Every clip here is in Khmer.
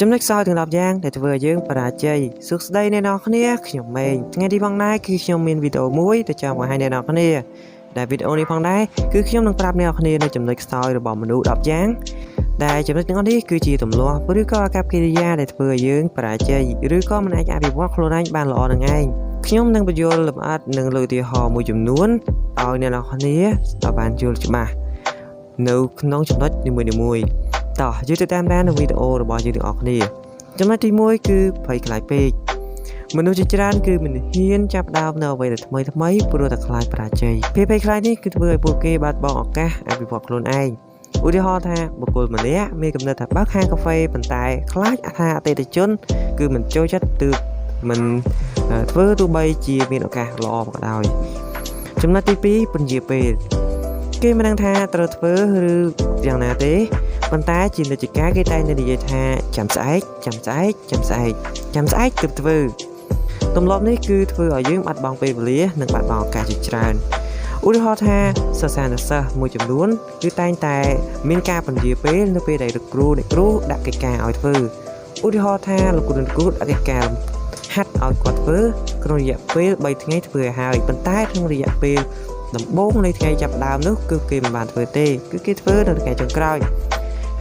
ចំណុចខ្សោយទាំង10យ៉ាងដែលធ្វើឲ្យយើងបរាជ័យសួស្តីអ្នកនរគ្នាខ្ញុំម៉េងថ្ងៃនេះផងដែរគឺខ្ញុំមានវីដេអូមួយទៅចង់បង្ហាញអ្នកនរគ្នាដែលវីដេអូនេះផងដែរគឺខ្ញុំនឹងប្រាប់អ្នកនរគ្នានៅចំណុចខ្សោយរបស់មនុស្ស10យ៉ាងដែលចំណុចទាំងអស់នេះគឺជាទម្លាប់ឬក៏អាកប្បកិរិយាដែលធ្វើឲ្យយើងបរាជ័យឬក៏មិនអាចអភិវឌ្ឍខ្លួនឯងបានល្អនឹងឯងខ្ញុំនឹងបញ្យល់លម្អិតនិងលើកឧទាហរណ៍មួយចំនួនឲ្យអ្នកនរគ្នាស្ដាប់បានយល់ច្បាស់នៅក្នុងចំណុចនីមួយៗតោះយើងទៅតាមដាននៅវីដេអូរបស់យើងទាំងអស់គ្នា ចំណុចទី1គឺភ័យខ្លាចពេកមនុស្សជាច្រើនគឺមិនហ៊ានចាប់ផ្ដើមនៅអ្វីដែលថ្មីថ្មីព្រោះតែខ្លាចបរាជ័យភាពភ័យខ្លាចនេះគឺធ្វើឲ្យពួកគេបាត់បង់ឱកាសអភិវឌ្ឍខ្លួនឯងឧទាហរណ៍ថាបុគ្គលម្នាក់មានគំនិតថាបើកហាងកាហ្វេប៉ុន្តែខ្លាចថាអតិថិជន គឺមិនចូលចិត្តទើបមិនធ្វើទោះបីជាមានឱកាសល្អក៏ដោយចំណុចទី2ពន្យាពេលគេមិនដឹងថាត្រូវធ្វើឬយ៉ាងណាទេប៉ុន្តែជានិច្ចកាលគេតែងតែនិយាយថាចាំស្អែកចាំស្អែកចាំស្អែកចាំស្អែកទើបធ្វើទម្លាប់នេះគឺធ្វើឲ្យយើងបាត់បង់ពេលវេលានិងបាត់បង់ឱកាសជាច្រើនឧទាហរណ៍ថាសិស្សានុសិស្សមួយចំនួនគឺតែងតែមានការពន្យាពេលនៅពេលដែលលោកគ្រូអ្នកគ្រូដាក់កិច្ចការឲ្យធ្វើឧទាហរណ៍ថាលោកគ្រូអ្នកគ្រូដាក់កិច្ចការហាត់ឲ្យគាត់ធ្វើក្នុងរយៈពេល3ថ្ងៃធ្វើឲ្យហើយប៉ុន្តែក្នុងរយៈពេលដំបូងនៃថ្ងៃចាប់ផ្ដើមនោះគឺគេមិនបានធ្វើទេគឺគេធ្វើនៅថ្ងៃចុងក្រោយ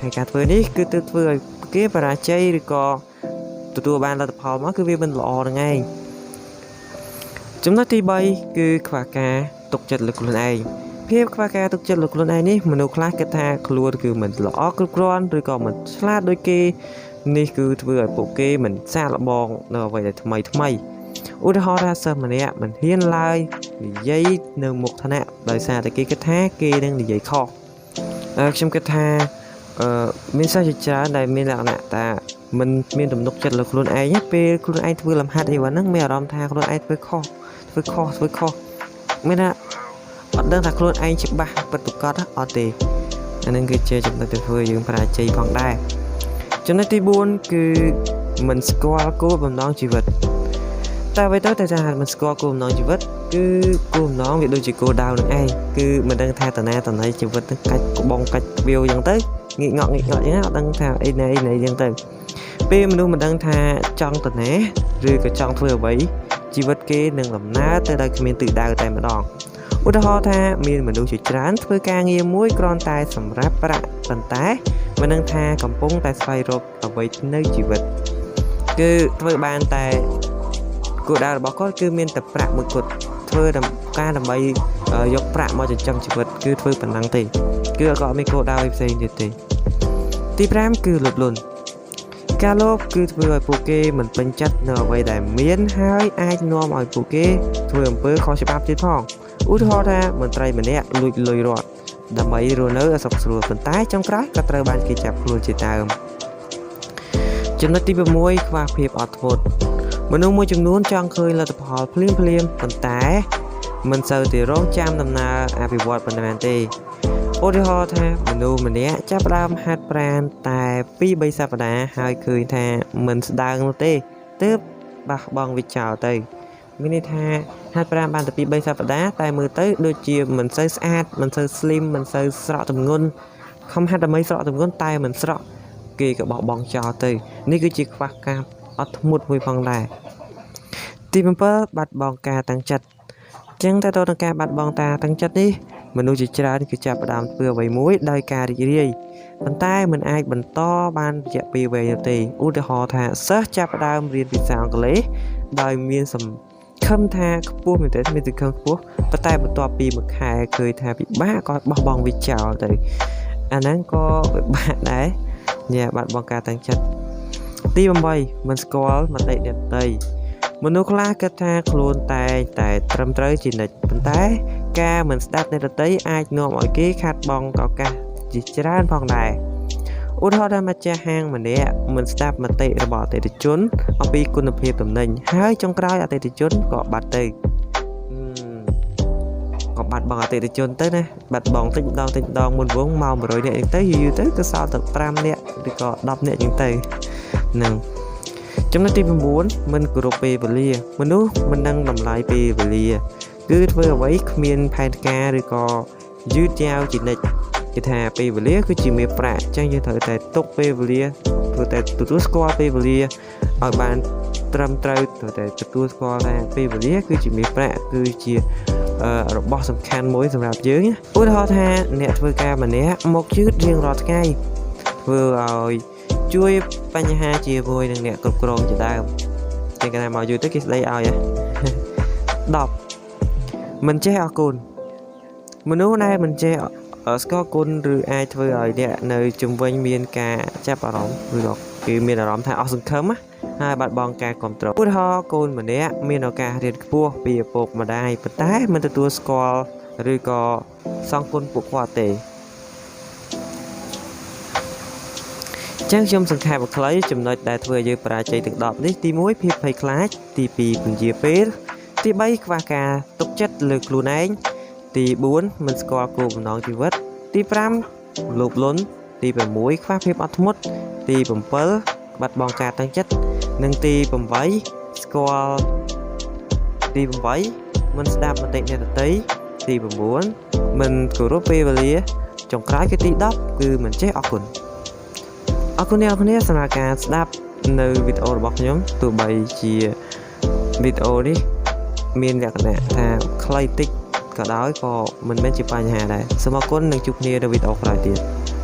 ហើយការធ្វើនេះគឺទើបធ្វើឲ្យគេបរាជ័យឬក៏ទទួលបានលទ្ធផលមកគឺវាមិនល្អហ្នឹងឯងចំណុចទី3គឺខ្វះការទុកចិត្តលើខ្លួនឯងភាពខ្វះការទុកចិត្តលើខ្លួនឯងនេះមនុស្សខ្លះគិតថាខ្លួនគឺមិនល្អគ្រប់គ្រាន់ឬក៏មិនឆ្លាតដូចគេនេះគឺធ្វើឲ្យពួកគេមិនសាកល្បងនៅអ្វីដែលថ្មីថ្មីឧទាហរណ៍ថាសិស្សម្នាក់មិនហ៊ានឡើយនិយាយនៅមុខថ្នាក់ដោយសារតែគេគិតថាគេនឹងនិយាយខុសអឺខ្ញុំគិតថា អឺមានសិស្សជាច្រើនដែលមានលក្ខណៈថាមិនមានទំនុកចិត្តលើខ្លួនឯងណាពេលខ្លួនឯងធ្វើលំហាត់អីវ៉ាហ្នឹងមានអារម្មណ៍ថាខ្លួនឯងធ្វើខុសធ្វើខុសធ្វើខុសមានថាអត់ដឹងថាខ្លួនឯងច្បាស់ពិតប្រាកដអត់ទេអាហ្នឹងគឺជាចំណុចដែលធ្វើឲ្យយើងបរាជ័យផងដែរចំណុចទី4គឺមិនស្គាល់គោលបំណងជីវិតតែអ្វីទៅតែថាមិនស្គាល់គោលបំណងជីវិតគឺគោលបំណងវាដូចជាគោលដៅនឹងឯងគឺមិនដឹងថាតាណាតណៃជីវិតនឹងកាច់ក្បងកាច់វាវអញ្ចឹងទៅ ងាកងក់ងាកងក់អញ្ចឹងអត់ដឹងថាអីណែអីណែអញ្ចឹងទៅពេលមនុស្សមិនដឹងថាចង់ទៅណាឬក៏ចង់ធ្វើអ្វីជីវិតគេនឹងដំណើរទៅដោយគ្មានទិសដៅតែម្ដងឧទាហរណ៍ថាមានមនុស្សជាច្រើនធ្វើការងារមួយគ្រាន់តែសម្រាប់ប្រាក់ប៉ុន្តែមិនដឹងថាកំពុងតែស្វែងរកអ្វីនៅជីវិតគឺធ្វើបានតែគោលដៅរបស់គាត់គឺមានតែប្រាក់មួយគត់ធ្វើការដើម្បីយកប្រាក់មកចិញ្ចឹមជីវិតគឺធ្វើប៉ុណ្ណឹងទេគឺក៏អត់មានគោលដៅអីផ្សេងទៀតទេទី5គឺលោភលន់ការលោភគឺធ្វើឲ្យពួកគេមិនពេញចិត្តនៅអ្វីដែលមានហើយអាចនាំឲ្យពួកគេធ្វើអំពើខុសច្បាប់ទៀតផងឧទាហរណ៍ថាមន្ត្រីម្នាក់លួចលុយរដ្ឋដើម្បីរស់នៅឲ្យសុខស្រួលប៉ុន្តែចុងក្រោយក៏ត្រូវបានគេចាប់ខ្លួនជាដើមចំណុចទី6ខ្វះភាពអត់ធ្មត់មនុស្សមួយចំនួនចង់ឃើញលទ្ធផលភ្លាមភ្លាមប៉ុន្តែមិនសូវទេរងចាំដំណើរអភិវឌ្ឍប៉ុន្មានទេឧទាហរណ៍ថាមនុស្សម្នាក់ចាប់ផ្ដើមហាត់ប្រាណតែ2 3សប្តាហ៍ហើយឃើញថាមិនស្ដើងនោះទេទើបបោះបង់វាចោលទៅមានន័យថាហាត់ប្រាណបានតែ2 3សប្តាហ៍តែមើលទៅដូចជាមិនសូវស្អាតមិនសូវ slim មិនសូវស្រក់ទម្ងន់ខំហាត់ដើម្បីស្រក់ទម្ងន់តែមិនស្រក់គេក៏បោះបង់ចោលទៅនេះគឺជាខ្វះការអត់ធ្មត់មួយផងដែរទី7បាត់បង់ការតាំងចិត្តចឹងតើតើនឹងការបាត់បង់ការតាំងចិត្តនេះមនុស្សជាច្រើនគឺចាប់ផ្ដើមធ្វើអ្វីមួយដោយការរីករាយប៉ុន្តែមិនអាចបន្តបានរយៈពេលវែងនោះទេឧទាហរណ៍ថាសិស្សចាប់ផ្ដើមរៀនភាសាអង់គ្លេសដោយមានសង្ឃឹមថាខ្ពស់មែនទែនមានសង្ឃឹមខ្ពស់ប៉ុន្តែបន្ទាប់ពីមួយខែឃើញថាពិបាកក៏បោះបង់វាចោលទៅអាហ្នឹងក៏ពិបាកដែរញ៉ាបាត់បង់ការតាំងចិត្តទី8មិនស្គាល់មតិអ្នកដទៃមនុស្សខ្លះគិតថាខ្លួនតែងតែត្រឹមត្រូវជានិច្ចប៉ុន្តែការមិនស្ដាប់អ្នកដទៃអាចនាំឲ្យគេខាតបង់ឱកាសជាច្រើនផងដែរឧទាហរណ៍ថាម្ចាស់ហាងម្នាក់មិនស្ដាប់មតិរបស់អតិថិជនអំពីគុណភាពទំនិញហើយចុងក្រោយអតិថិជនក៏បាត់ទៅក៏បាត់បង់អតិថិជនទៅណាបាត់បង់តិចម្ដងតិចម្ដងមុនវងមក100នាក់អញ្ចឹងទៅយូរៗទៅក៏សល់តែ5នាក់ឬក៏10នាក់អញ្ចឹងទៅហ្នឹងចំណុចទី9មិនគោរពពេលវេលាមនុស្សមិនដឹងតម្លៃពេលវេលាគឺធ្វើអ្វីគ្មានផែនការឬក៏យឺតយ៉ាវជានិច្ចគេថាពេលវេលាគឺជាមាសប្រាក់អញ្ចឹងយើងត្រូវតែទុកពេលវេលា ត្រូវតែទទួលស្គាល់ពេលវេលាឲ្យបានត្រឹមត្រូវត្រូវតែទទួលស្គាល់ថាពេលវេលាគឺជាមាសប្រាក់គឺជាអឺរបស់សំខាន់មួយសម្រាប់យើងណាឧទាហរណ៍ថាអ្នកធ្វើការម្នាក់មកយឺតរៀងរាល់ថ្ងៃធ្វើឲ្យជួយបញ្ហាជាមួយនឹងអ្នកគ្រប់គ្រងជាដើមតែកាលណាមកយូរទៅគេស្ដីឲ្យហ៎ 10មិនចេះអរគុណមនុស្សដែលមិនចេះស្គាល់គុណឬអាចធ្វើឲ្យអ្នកនៅជុំវិញមានការចាប់អារម្មណ៍ឬក៏គេមានអារម្មណ៍ថាអស់សង្ឃឹមណាហើយបាត់បង់ការគ្រប់គ្រងឧទាហរណ៍កូនម្នាក់មានឱកាសរៀនខ្ពស់ពីឪពុកម្ដាយប៉ុន្តែមិនទទួលស្គាល់ឬក៏សងគុណពួកគាត់ទេចឹងខ្ញុំសង្ខេបឲ្យខ្លីចំណុចដែលធ្វើឲ្យយើងបរាជ័យទាំង10នេះទី1ភាពភ័យខ្លាចទី2ពន្យាពេលទី3ខ្វះការទុកចិត្តលើខ្លួនឯងទី4មិនស្គាល់គោលបំណងជីវិតទី5លោភលន់ទី6ខ្វះភាពអត់ធ្មត់ទី7បាត់បង់ការតាំងចិត្តនិងទី8ស្គាល់ទី8មិនស្ដាប់មតិអ្នកដទៃទី9មិនគោរពពេលវេលាចុងក្រោយគឺទី10គឺមិនចេះអរគុណអរគុណអ្នកនរគ្នាសម្រាប់ការស្ដាប់នៅវីដេអូរបស់ខ្ញុំទោះបីជាវីដេអូនេះមានលក្ខណៈថាខ្លីតិចក៏ដោយក៏មិនមែនជាបញ្ហាដែរសូមអរគុណនិងជួបគ្នានៅវីដេអូក្រោយទៀត។